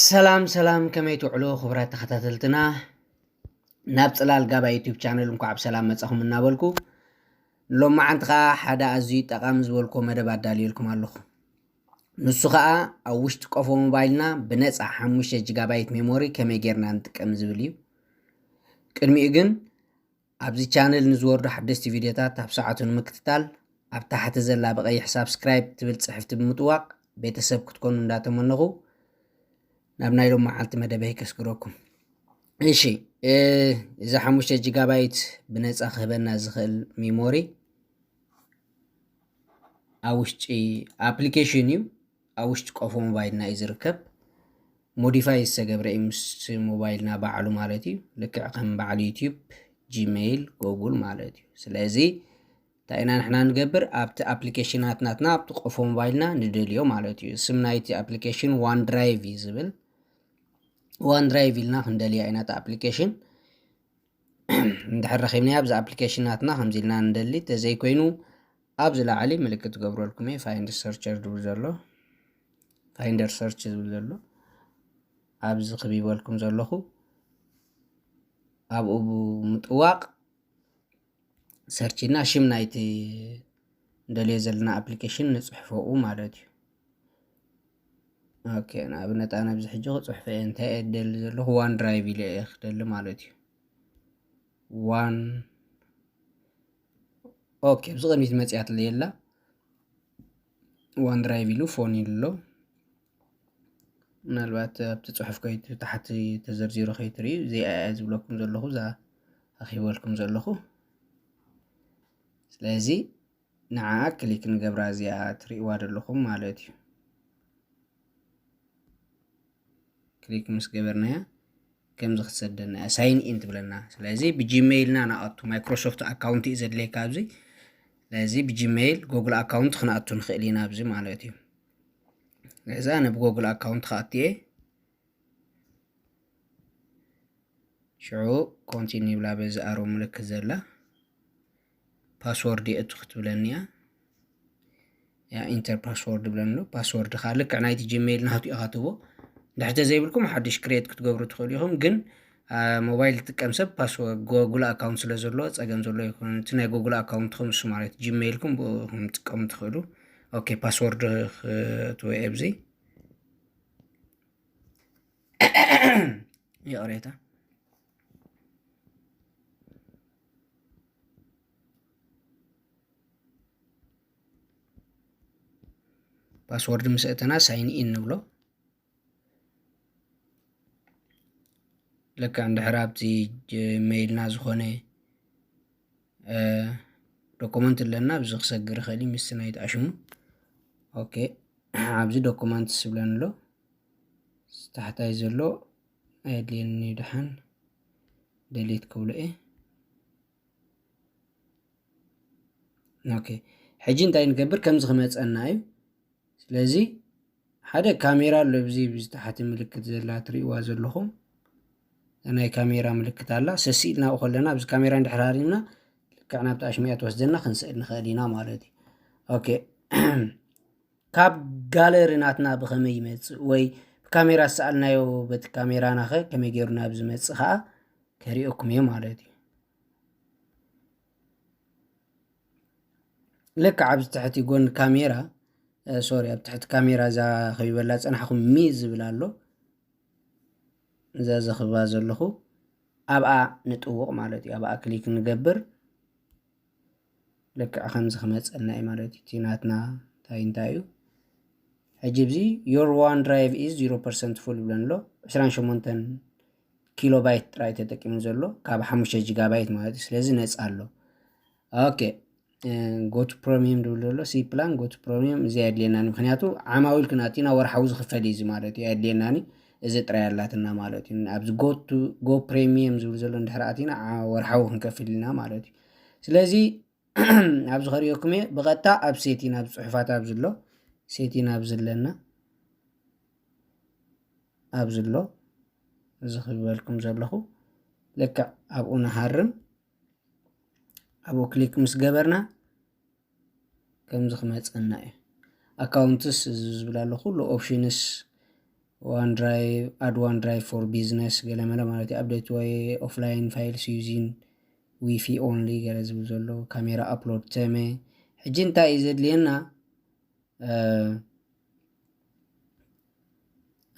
ሰላም ሰላም፣ ከመይ ትውዕሉ ክቡራት ተኸታተልትና? ናብ ጽላል ጋባ ዩቲዩብ ቻነል እንኳዕ ብሰላም መጻኹም እናበልኩ፣ ሎማዓንቲ ኸዓ ሓደ ኣዝዩ ጠቓሚ ዝበልኩዎ መደብ ኣዳልየልኩም ኣለኹ። ንሱ ኸዓ ኣብ ውሽጢ ቆፎ ሞባይልና ብነጻ ሓሙሽተ ጂጋባይት ሜሞሪ ከመይ ጌርና ንጥቀም ዝብል እዩ። ቅድሚኡ ግን ኣብዚ ቻነል ንዝወርዱ ሓደስቲ ቪድዮታት ኣብ ሰዓቱ ንምክትታል ኣብ ታሕቲ ዘላ ብቐይሕ ሳብስክራይብ ትብል ጽሕፍቲ ብምጥዋቕ ቤተሰብ ክትኮኑ እንዳተመነኹ ናብ ናይ ሎም መዓልቲ መደበይ ከስግረኩም። እሺ፣ እ፣ እዚ ሓሙሽተ ጂጋባይት ብነጻ ክህበና ዝኽእል ሜሞሪ ኣብ ውሽጢ ኣፕሊኬሽን እዩ። ኣብ ውሽጢ ቆፎ ሞባይልና እዩ ዝርከብ። ሞዲፋይ ዝተገብረ እዩ ምስ ሞባይልና ባዕሉ ማለት እዩ። ልክዕ ከም በዓል ዩቲዩብ፣ ጂሜይል፣ ጎጉል ማለት እዩ። ስለዚ እንታይ ኢና ንሕና ንገብር? ኣብቲ ኣፕሊኬሽናት ናትና ኣብቲ ቆፎ ሞባይልና ንደልዮ ማለት እዩ። ስም ናይቲ ኣፕሊኬሽን ዋን ድራይቭ እዩ ዝብል። ዋን ድራይቭ ኢልና ክንደልያ ኢና እቲ ኣፕሊኬሽን። እንድሕር ረኺብናዮ ኣብዚ ኣፕሊኬሽን ናትና ከምዚ ኢልና ንደሊ። ተዘይኮይኑ ኣብዚ ላዕሊ ምልክት ትገብረልኩም እየ፣ ፋይንድ ሰርቸር ዝብል ዘሎ፣ ፋይንደር ሰርች ዝብል ዘሎ ኣብዚ ክቢበልኩም ዘለኹ ኣብኡ ብምጥዋቕ ሰርች ኢልና ሽም ናይቲ ንደልዮ ዘለና ኣፕሊኬሽን ንጽሕፎኡ ማለት እዩ። ኦኬ፣ ንኣብነት ኣነ ኣብዚ ሕጂ ክጽሕፎ እየ። እንታይ እየ ዝደሊ ዘለኹ? ዋን ድራይቭ ኢለ እየ ክደሊ ማለት እዩ። ዋን፣ ኦኬ፣ ኣብዚ ቅድሚት መጽያትለይ ኣላ። ዋን ድራይቭ ኢሉ ፎን ኢሉ ኣሎ። ምናልባት ኣብቲ ጽሑፍ ከይት-፣ ታሕቲ ተዘርዚሩ ከይትርእዩ፣ እዚኣ እያ ዝብለኩም ዘለኹ፣ እዛ ኣኺበልኩም ዘለኹ። ስለዚ ንዓኣ ክሊክ ንገብራ፣ እዚኣ ትርእይዋ ዘለኹም ማለት እዩ። ክሊክ ምስ ገበርናያ ከምዚ ክትሰደና እያ፣ ሳይን ኢን ትብለና። ስለዚ ብጂሜይልና ንኣቱ፣ ማይክሮሶፍት ኣካውንት እዩ ዘድልየካ ኣብዚ። ስለዚ ብጂሜይል፣ ጎግል ኣካውንት ክንኣቱ ንኽእል ኢና ኣብዚ ማለት እዩ። ስለዚ ኣነ ብጎግል ኣካውንት ክኣቱ እየ። ሽዑ ኮንቲኒ ይብላ በዚ ኣሮ ምልክት ዘላ። ፓስወርድ የእቱ ክትብለኒ እያ። ያ ኢንተር ፓስወርድ ብለኒ ኣሎ። ፓስወርድ ኻ ልክዕ ናይቲ ጂሜይል ናቱ ኢኻ ትህቦ። እንድሕር ተዘይብልኩም ሓድሽ ክሬት ክትገብሩ ትኽእሉ ኢኹም፣ ግን፣ አ፣ ሞባይል ዝጥቀም ሰብ ፓስወርድ ጎጉል ኣካውንት ስለ ዘሎ ጸገም ዘሎ ኣይኮነን። እቲ ናይ ጎጉል ኣካውንትኩም ንሱ ማለት ጂሜይልኩም ብኡ ክትጥቀሙ ትኽእሉ። ኦኬ፣ ፓስወርድ ክትወ ኣብዚ ይቕሬታ። ፓስወርድ ምስ ኣእተና ሳይን ኢን ንብሎ። ልክዕ እንድሕር ኣብቲ ጂሜይልና ዝኾነ፣ እ፣ ዶኩመንት ኣለና፣ ኣብዚ ክሰግር ይኽእል እዩ፣ ምስቲ ናይቲ ኣሽሙ። ኦኬ፣ ኣብዚ ዶኩመንትስ ዝብለኒ ኣሎ። እዚ ታሕታይ ዘሎ ኣየድልየኒ፣ ደሓን ደሊት ክብሎ እየ። ኦኬ፣ ሕጂ እንታይ ንገብር? ከምዚ ክመጸና እዩ። ስለዚ ሓደ ካሜራ ኣሎ፣ ኣብዚ፣ ኣብዚ ታሕቲ ምልክት ዘላ ትርእይዋ ዘለኹም ናይ ካሜራ ምልክት ኣላ። ሰሲእልና ኣብኡ ከለና፣ ኣብዚ ካሜራ እንድሕር ሃሪምና፣ ልክዕ ናብቲ ኣሽሙያ ትወስደና፣ ክንስእል ንኽእል ኢና ማለት እዩ። ኦኬ። ካብ ጋለሪ ናትና ብኸመይ ይመጽእ? ወይ ብካሜራ ዝሰኣልናዮ በቲ ካሜራና ኸ ከመይ ገይሩ ናብ ዝመጽእ ኸኣ ከርእየኩም እየ ማለት እዩ። ልክዕ ኣብዚ ትሕቲ ጎኒ ካሜራ፣ እ፣ ሶሪ፣ ኣብ ትሕቲ ካሜራ እዛ ከቢበላ ዝጸናሕኹም ሚ ዝብል ኣሎ። እዛ ዘኽባ ዘለኹ ኣብኣ ንጥውቕ ማለት እዩ። ኣብኣ ክሊክ ንገብር። ልክዕ ከምዚ ክመጸልና እዩ ማለት እዩ። እቲ ናትና እንታይ እንታይ እዩ? ሕጂ ኣብዚ your one drive is zero percent full ይብለኒ ኣሎ። ዕስራን ሸሞንተን ኪሎባይት ጥራይ ተጠቂሙ ዘሎ ካብ ሓሙሽተ ጂጋባይት ማለት እዩ። ስለዚ ነጻ ኣሎ። ኦኬ፣ እ፣ go to premium ዝብል ዘሎ፣ ሲ ፕላን፣ go to premium፣ እዚ ኣየድልየናን እዩ። ምኽንያቱ ዓማዊል ክንኣቱ ኢና፣ ወርሓዊ ዝኽፈል እዩ እዚ ማለት እዩ። ኣየድልየናን እዩ። እዚ ጥራይ ኣላትና ማለት እዩ። ኣብዚ go to፣ go premium ዝብል ዘሎ እንድሕር ኣቲና፣ ዓ-፣ ወርሓዊ ክንከፍል ኢና ማለት እዩ። ስለዚ ኣብዚ ከርእየኩም እየ፣ ብቐጥታ ኣብ ሴቲን፣ ኣብ ጽሑፋት ኣብ ዝሎ፣ ሴቲን ኣብ ዝለና፣ ኣብ ዝሎ፣ እዚ ክበልኩም ዘለኹ፣ ልክዕ ኣብኡ ንሃርም። ኣብኡ ክሊክ ምስ ገበርና ከምዚ ክመፀና እዩ። ኣካውንትስ እዚ ዝብል ኣሎ፣ ኩሉ ኦፕሽንስ፣ OneDrive, add OneDrive for business፣ ገለመለ ማለት እዩ። Update ወይ offline files using Wi-Fi only ገለ ዝብል ዘሎ፣ ካሜራ ኣፕሎድ ተመ። ሕጂ እንታይ እዩ ዘድልየና?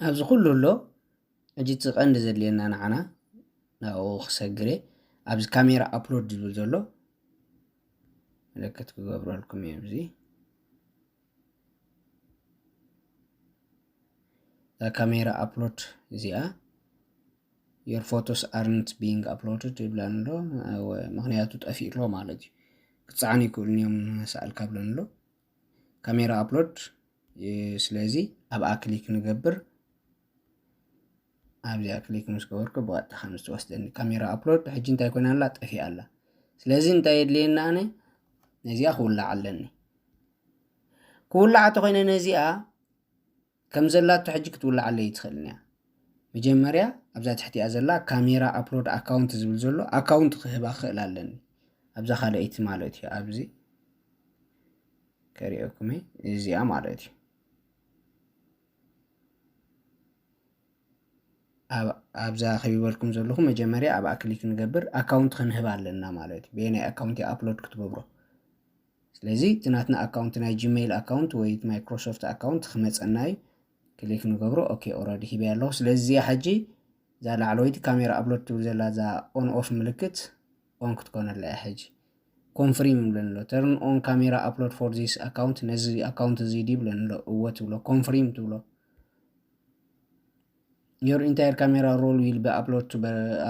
ኣብዚ ኩሉ ኣሎ። ሕጂ እቲ ቀንዲ ዘድልየና ንዓና ናብኡ ክሰግር እየ። ኣብዚ ካሜራ ኣፕሎድ ዝብል ዘሎ ምልክት ክገብረልኩም እየ። ኣብዚ እዛ ካሜራ ኣፕሎድ እዚኣ your photos aren't being uploaded ይብለን ኣሎ። ምክንያቱ ጠፊኡ ኣሎ ማለት እዩ። ክፀዓኑ ይክእሉን እዮም መሳእልካ ብለን ኣሎ። ካሜራ ኣፕሎድ ስለዚ ኣብኣ ክሊክ ንገብር። ኣብዚኣ ክሊክ ምስ ገበርኩ ብቐጥታ ከም ዝትወስደኒ ካሜራ ኣፕሎድ ሕጂ እንታይ ኮይና ኣላ? ጠፊኣ ኣላ። ስለዚ እንታይ የድልየና? ኣነ ነዚኣ ክውላዕ ኣለኒ። ክውላዕ እንተኮይነ ነዚኣ ከም ዘላቶ ሕጂ ክትውላዓለይ ትኽእልን እያ። መጀመርያ ኣብዛ ትሕቲኣ ዘላ ካሜራ ኣፕሎድ ኣካውንት ዝብል ዘሎ ኣካውንት ክህባ ክኽእል ኣለኒ። ኣብዛ ካልኣይቲ ማለት እዩ። ኣብዚ ከሪኦኩም እዚኣ ማለት እዩ። ኣብዛ ከቢበልኩም ዘለኹ መጀመርያ ኣብኣ ክሊክ ንገብር። ኣካውንት ክንህብ ኣለና ማለት እዩ። በየናይ ኣካውንት ኣፕሎድ ክትገብሮ። ስለዚ እቲ ናትና ኣካውንት ናይ ጂሜይል ኣካውንት ወይ ማይክሮሶፍት ኣካውንት ክመፀና እዩ። ክሊክ ንገብሮ። ኦኬ፣ ኦረዲ ሂበ ኣለኹ። ስለዚ እዚኣ ሕጂ እዛ ላዕለወይቲ ካሜራ ኣፕሎድ ትብል ዘላ እዛ ኦን ኦፍ ምልክት ኦን ክትኮነላ እያ። ሕጂ ኮንፍሪም ይብለን ኣሎ። ተርን ኦን ካሜራ ኣፕሎድ ፎር ዚስ ኣካውንት፣ ነዚ ኣካውንት እዚ ድዩ ይብለን ኣሎ። እወ ትብሎ። ኮንፍሪም ትብሎ። Your entire camera roll will be upload to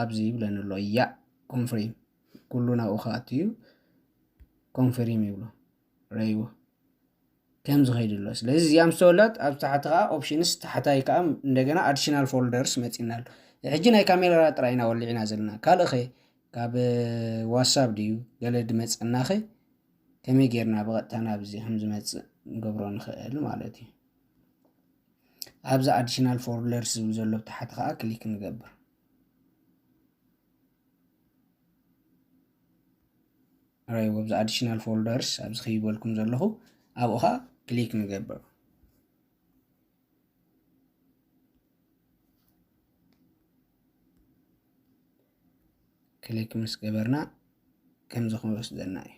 ኣብዚ ይብለን ኣሎ። ያ ኮንፍሪም፣ ኩሉ ናብኡ ክኣቱ እዩ። ኮንፍሪም ይብሎ። ረይዎ ከም ዝኸይድ ኣሎ። ስለዚ እዚኣ ምስ ተወላት ኣብ ታሕቲ ከዓ ኦፕሽንስ፣ ታሕታይ ከዓ እንደገና ኣዲሽናል ፎልደርስ መፂና ኣሎ። ሕጂ ናይ ካሜራ ጥራይ ኢና ወሊዕና ዘለና። ካልእ ኸ ካብ ዋትሳፕ ድዩ ገለ ድመፀና ኸ ከመይ ጌርና ብቐጥታ ናብዚ ከም ዝመፅእ ንገብሮ ንኽእል ማለት እዩ። ኣብዚ ኣዲሽናል ፎልደርስ ዝብል ዘሎ ብታሕቲ ከዓ ክሊክ ንገብር። ራይ ኣብዚ ኣዲሽናል ፎልደርስ ኣብዚ ከይበልኩም ዘለኹ ኣብኡ ከዓ ክሊክ ንገብር። ክሊክ ምስ ገበርና ከምዚ ክወስደና እዩ።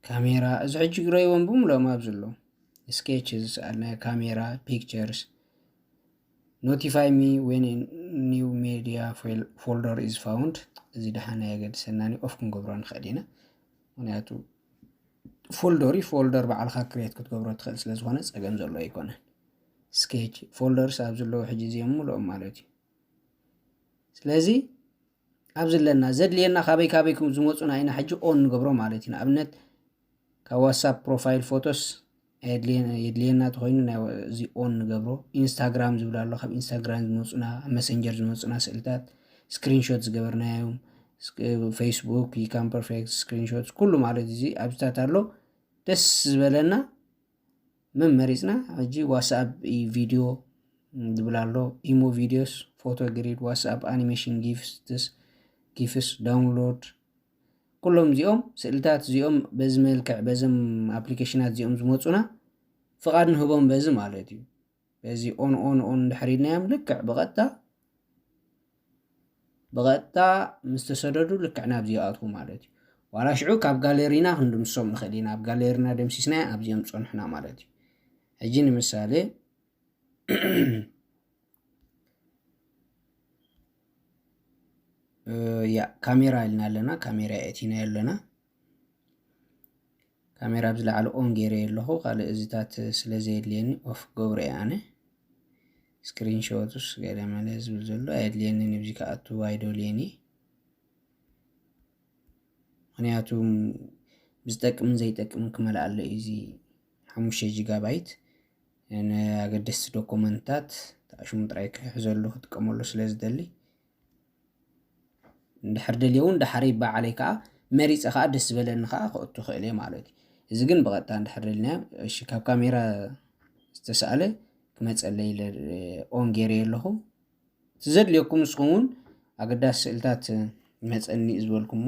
ካሜራ እዚ ሕጂ ረይዎም ብምሎም ኣብዚ ኣሎ። ስኬች ዝሰኣልና ካሜራ፣ ፒክቸርስ፣ notify me when a new media folder is found። እዚ ደሓን ኣየገድሰናን እዩ፣ ኦፍ ክንገብሮ ንኽእል ኢና። ምክንያቱ ፎልደር እዩ፣ ፎልደር ባዕልኻ ክሬት ክትገብሮ ትኽእል ስለ ዝኾነ ፀገም ዘሎ ኣይኮነን። ስኬች ፎልደርስ ኣብ ዘለዉ ሕጂ እዚኦም ምልኦም ማለት እዩ። ስለዚ ኣብዚ ኣለና ዘድልየና ካበይ ካበይ ከም ዝመፁና ኢና ሕጂ ኦን ንገብሮ ማለት እዩ። ንኣብነት ካብ ዋትሳፕ ፕሮፋይል ፎቶስ ኣየድልየን-፣ የድልየና ተኮይኑ ናይ ዋ-፣ እዚ ኦን ንገብሮ። ኢንስታግራም ዝብል ኣሎ፣ ካብ ኢንስታግራም ዝመፁና፣ ኣብ መሰንጀር ዝመፁና ስእልታት፣ ስክሪንሾት ዝገበርናዮም፣ ስክ-፣ ፌስቡክ፣ ይካም ፐርፌክት ስክሪንሾት፣ ኩሉ ማለት እዚ ኣብዚታት ኣሎ። ደስ ዝበለና መመሪፅና ሕጂ ዋትስኣፕ ቪድዮ ዝብል ኣሎ፣ ኢሞ ቪድዮስ፣ ፎቶ ግሪድ፣ ዋትስኣፕ ኣኒሜሽን፣ ጊፍትስ፣ ጊፍስ ዳውንሎድ፣ ኩሎም እዚኦም ስእልታት እዚኦም በዚ መልክዕ በዞም ኣፕሊኬሽናት እዚኦም ዝመፁና ፍቓድ ንህቦም በዚ ማለት እዩ። በዚ ኦን ኦን ኦን እንድሕር ኢልናዮም ልክዕ ብቐጥታ ብቐጥታ ምስ ተሰደዱ ልክዕ ናብዚ ይኣትዉ ማለት እዩ። ዋላ ሽዑ ካብ ጋለሪና ክንድምሶም ንኽእል ኢና። ኣብ ጋለሪና ደምሲስናዮ ኣብዚኦም ጸንሑና ማለት እዩ። ሕጂ ንምሳሌ እ፣ ያ ካሜራ ኢልና ኣለና፣ ካሜራ የእቲናዮ ኣለና። ካሜራ ኣብዚ ላዕሊ ኦን ገይረዮ ኣለኹ፣ ካልእ እዚታት ስለ ዘየድልየኒ ኦፍ ክገብሮ እየ ኣነ። ስክሪንሾትስ ገለ መለ ዝብል ዘሎ ኣየድልየንን፣ ኣብዚ ክኣቱ ኣይደልዮን እየ። ምኽንያቱ ዝጠቅምን ዘይጠቅምን ክመልኣለ እዩ። እዚ ሓሙሽተ ጂጋባይት ንኣገደስቲ ዶኩመንትታት ተኣሽሙ ጥራይ ክሕዘሉ ክጥቀመሉ ስለ ዝደሊ፣ እንድሕር ደልየ እውን ደሓረይ ባዕለይ ከዓ መሪፀ ከዓ ደስ ዝበለኒ ከዓ ከእቱ ክእል እየ ማለት እዩ። እዚ ግን ብቐጥታ እንድሕር ደሊናዮ፣ እሺ፣ ካብ ካሜራ ዝተሰኣለ ክመፀለይ ኢለ ኦን ገይረዮ ኣለኹ። እቲ ዘድልየኩም ንስኹም እውን ኣገዳሲ ስእልታት መፀኒ እዩ ዝበልኩሞ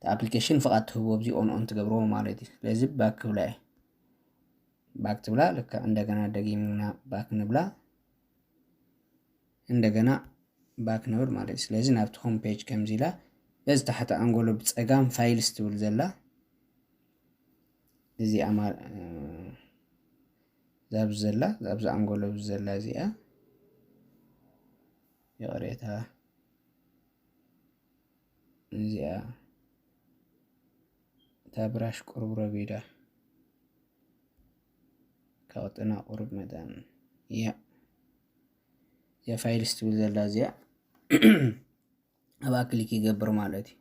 ኣፕሊኬሽን ፍቓድ ትህቦ ኣብዚ ኦን ኦን ትገብርዎ ማለት እዩ። ስለዚ ባክ ክብላ እየ። ባክ ትብላ፣ ልክዕ እንደገና ደጊምና ባክ ንብላ፣ እንደገና ባክ ንብል ማለት እዩ። ስለዚ ናብቲ ሆም ፔጅ ከምዚ ኢላ በዚ ታሕቲ ኣንጎሎ ብጸጋም ፋይልስ ትብል ዘላ እዚኣ ዛብዚ ዘላ ዛብዚ ኣንጎሎ ዘላ እዚኣ ይቕሬታ እዚኣ እታ ብራሽ ቁሩብ ረቢዳ ከቕጥና ቁሩብ መጠን እያ። እዚኣ ፋይልስ ትብል ዘላ እዚኣ ኣብኣ ክሊክ ይገብር ማለት እዩ።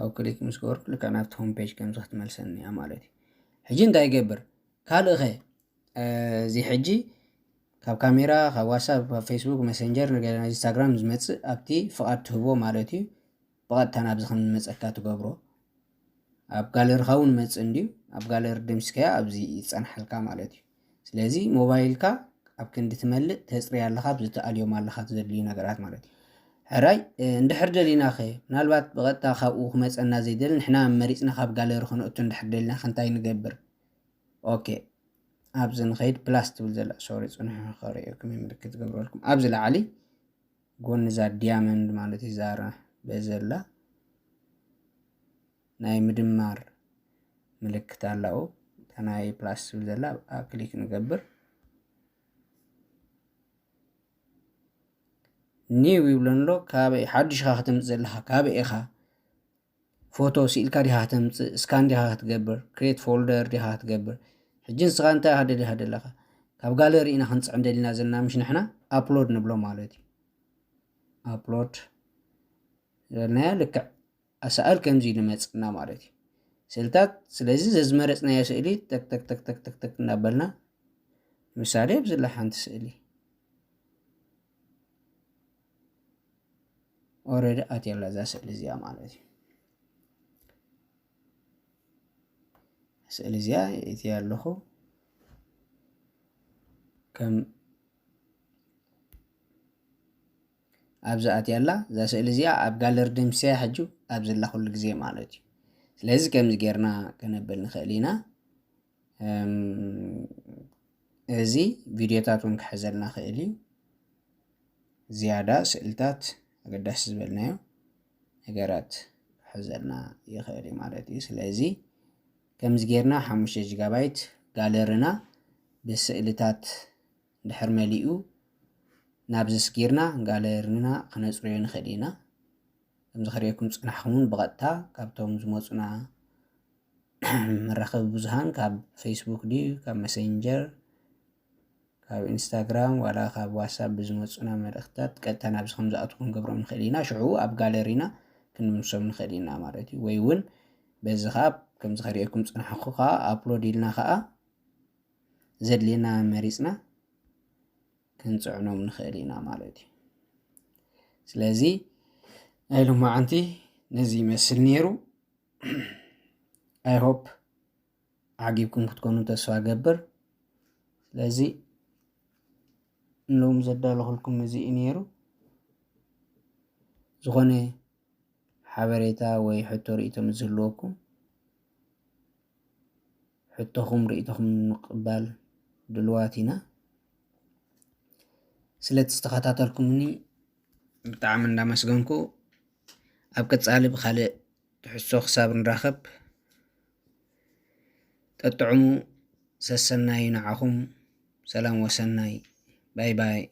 ኣብ ክሊክ ምስ ገበርኩ ልክዕ ናብቲ ሆም ፔጅ ከምዚ ክትመልሰኒ እያ ማለት እዩ። ሕጂ እንታይ ይገብር ካልእ ኸ እዚ ሕጂ ካብ ካሜራ ካብ ዋትሳፕ ካብ ፌስቡክ መሰንጀር ኢንስታግራም ዝመፅእ ኣብቲ ፍቓድ ትህቦ ማለት እዩ። ብቐጥታ ናብዚ ከም ዝመፀካ ትገብሮ ኣብ ጋለርኻ እውን መፅእ እንድዩ ኣብ ጋለሪ ደምሲስካዮ ኣብዚ ይፀንሓልካ ማለት እዩ። ስለዚ ሞባይልካ ኣብ ክንዲ ትመልእ ተፅርያ ኣለኻ ብዝተኣልዮም ኣለኻ ዘድልዩ ነገራት ማለት እዩ። ሕራይ እንድሕር ደሊና ኸ ምናልባት ብቐጥታ ካብኡ ክመፀና ዘይደሊ ንሕና መሪፅና ካብ ጋለሪ ክነእቱ እንድሕር ደሊና ከ እንታይ ንገብር? ኦኬ ኣብዚ ንኸይድ ፕላስ ትብል ዘላ ሶሪ ፅንሑ ከርእየኩም ምልክት ገብረልኩም ኣብዚ ላዕሊ ጎኒ እዛ ዲያመንድ ማለት እዩ ዛራ በዘላ ናይ ምድማር ምልክት ኣላኡ እታ ናይ ፕላስ ትብል ዘላ ኣብኣ ክሊክ ንገብር። ኒው ይብለንሎ ካበይ ሓዱሽኻ ከተምፅእ ዘለኻ ካበይ ኢኻ? ፎቶ ስኢልካ ዲኻ ከተምፅእ ስካን ዲኻ ክትገብር ክሬት ፎልደር ዲኻ ክትገብር? ሕጂ ንስኻ እንታይ ኢኻ ደሊኻ ዘለኻ? ካብ ጋለሪ ኢና ክንፅዕን ደሊና ዘለና ምሽ ንሕና ኣፕሎድ ንብሎ ማለት እዩ። ኣፕሎድ ዝበልናዮ ልክዕ ኣሰኣል ከምዚ ኢሉ መፅና ማለት እዩ። ስእልታት ስለዚ ዘዝመረፅናዮ ስእሊ ተክተክተክተክተክ እናበልና ምሳሌ ኣብዝላ ሓንቲ ስእሊ ኦረዲ ኣትያላ እዛ ስእሊ እዚኣ ማለት እዩ። ስእሊ እዚኣ እቲ ኣለኹ ከም ኣብዚ ኣትያላ እዛ ስእሊ እዚኣ ኣብ ጋለሪ ደምሲያ ሕጂ ኣብ ዘላ ኩሉ ግዜ ማለት እዩ። ስለዚ ከምዚ ጌርና ከነብል ንኽእል ኢና። እዚ ቪድዮታት እውን ክሕዘልና ክእል እዩ። ዝያዳ ስእልታት ኣገዳሲ ዝበልናዮ ነገራት ክሕዘልና ይኽእል እዩ ማለት እዩ። ስለዚ ከምዚ ጌርና ሓሙሽተ ጂጋባይት ጋለርና ብስእልታት ድሕር መሊኡ ናብዚ ስጊርና ጋለርና ክነፅርዮ ንኽእል ኢና። ከምዚ ክርእየኩም ፅናሕኹም እውን ብቐጥታ ካብቶም ዝመፁና መራኸቢ ብዙሃን ካብ ፌስቡክ ድዩ ካብ መሰንጀር ካብ ኢንስታግራም ዋላ ካብ ዋትሳፕ ብዝመፁና መልእኽትታት ቀጥታ ናብዚ ከም ዝኣትዉ ክንገብሮም ንኽእል ኢና። ሽዑ ኣብ ጋለሪና ክንምሶም ንኽእል ኢና ማለት እዩ። ወይ እውን በዚ ከዓ ከምዚ ከርእየኩም ፅናሕኩ ከዓ ኣፕሎድ ኢልና ከዓ ዘድልየና መሪፅና ክንፅዕኖም ንኽእል ኢና ማለት እዩ። ስለዚ ናይ ሎማዓንቲ ነዚ ይመስል ነይሩ። I hope ዓጊብኩም ክትኮኑ ተስፋ ገብር። ስለዚ ንሎም ዘዳለኹልኩም እዚ እዩ ነይሩ። ዝኾነ ሓበሬታ ወይ ሕቶ ርእቶ ዝህልወኩም ሕቶኹም ርእቶኹም ንምቕባል ድልዋት ኢና። ስለ ዝተኸታተልኩምኒ ብጣዕሚ እንዳመስገንኩ ኣብ ቀጻሊ ብኻልእ ትሕዝቶ ክሳብ ንራኸብ ጠጥዕሙ ሰሰናዩ ንዓኹም ሰላም ወሰናይ ባይ ባይ።